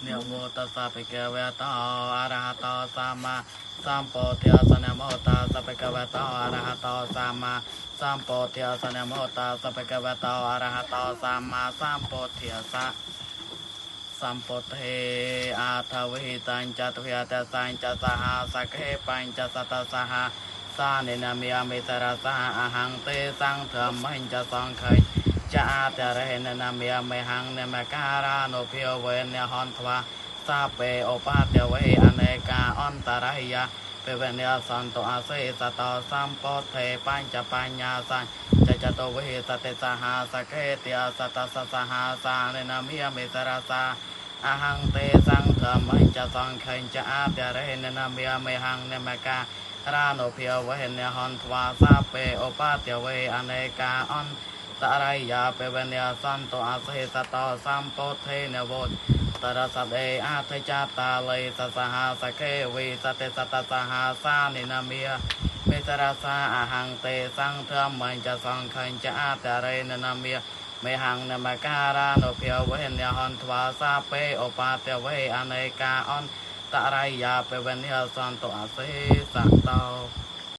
នមោតស្សៈភិក្ខវេតោអរហតោសម្មាសម្ពុទ្ធស្ស នមោតស្សៈភិក្ខវេតោអរហតោសម្មាសម្ពុទ្ធស្ស នមោតស្សៈភិក្ខវេតោអរហតោសម្មាសម្ពុទ្ធស្ស។ សម្ពុទ្ធេអាថវេតញ្ចតវេតសញ្ចសហសខេបញ្ចសតសហសានិនមិអមេតរសាអហង្ទេសង្ធម្មញ្ចសង្ខេចអាតរេននមិអមេហង្នមការានុភិវេនហន្ធ្វាសាពេឧបាតវេអនេកាអន្តរយៈពវនិសន្តអសេសតសម្ពុទ្ធេបញ្ចបញ្ញាសញ្ចចតវេសតិសហសខេតិសតសសហសានិនមិអមេតរសាអហង្ទេសង្ធម្មញ្ចសង្ខេចអាតរេននមិអមេហង្នមការានុភិវេនហន្ធ្វាសាពេឧបាតវេអនេកាអន្តរយាពវនិសន្តអសេសតសម្ពុទ្ធេនវោតរសដេអធិចាតាលេសសហសខេវិសតិសតសហសានិនមិមេតរសាអហង្ទេសង្ធម្មញ្ចសង្ខញ្ចអតរេននមិមេហង្នមការានុភិវេនហន្ធ្វាសាពេឧបាតវេអនេកាអន្តរយាពវនិសន្តអសេសតោ។